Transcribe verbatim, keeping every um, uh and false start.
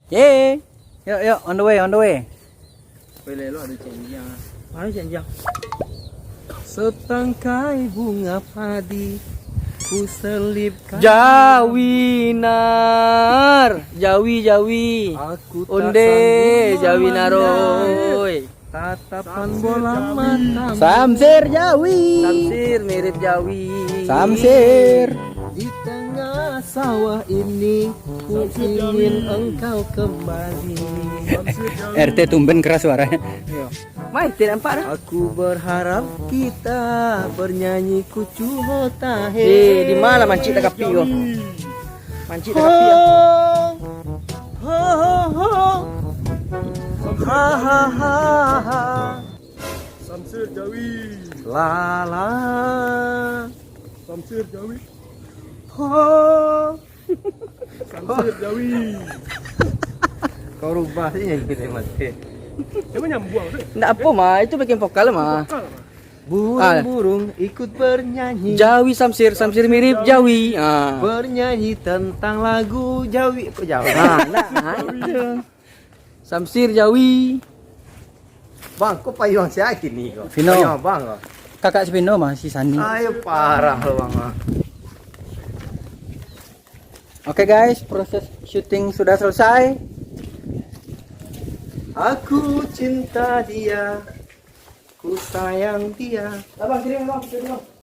Yeay. Yuk, yuk, on the way, on the way. Weh, elok ada cenjang. Mana cenjang? Setangkai bunga padi ku selipkan. Jawi nar, jawi, jawi. Aku tak Onde, sanggup jawi memandang naroi. Tatapan bola matamu. Samsir jawi. Samsir mirip jawi. Samsir. Di tengah sawah ini, ku ingin engkau kembali. R T tumben keras suaranya. Iya. Main, tidak nampak dah. Aku berharap kita bernyanyi kucu ho tahe. Eh, di mana mancik tak kapi ko? Mancik tak kapi ya? Ho, ho, ho, ho. Ha, ha, ha, ha. Samsir jawi. La, la. Samsir jawi. Ho. Samsir jawi. Kau rubah sih yang kita mati. Dia mah nyambuang tu. Ndak apo mah, itu backing vokal mah. Vokal mah. Burung-burung ikut bernyanyi. Jawi samsir, samsir mirip jawi. Ah. Bernyanyi tentang lagu jawi. Kok jawi? Ah, nah, nah, itu. Samsir jawi. Bang, kok payuang si Aki ni kok? Vino. Payuang abang kok? Kakak si Vino mah, si Sani. Ayo, parah lo, Bang, ah. Oke, guys, proses syuting sudah selesai. Aku cinta dia, ku sayang dia. Abang, kirim, Bang, kirim, Bang.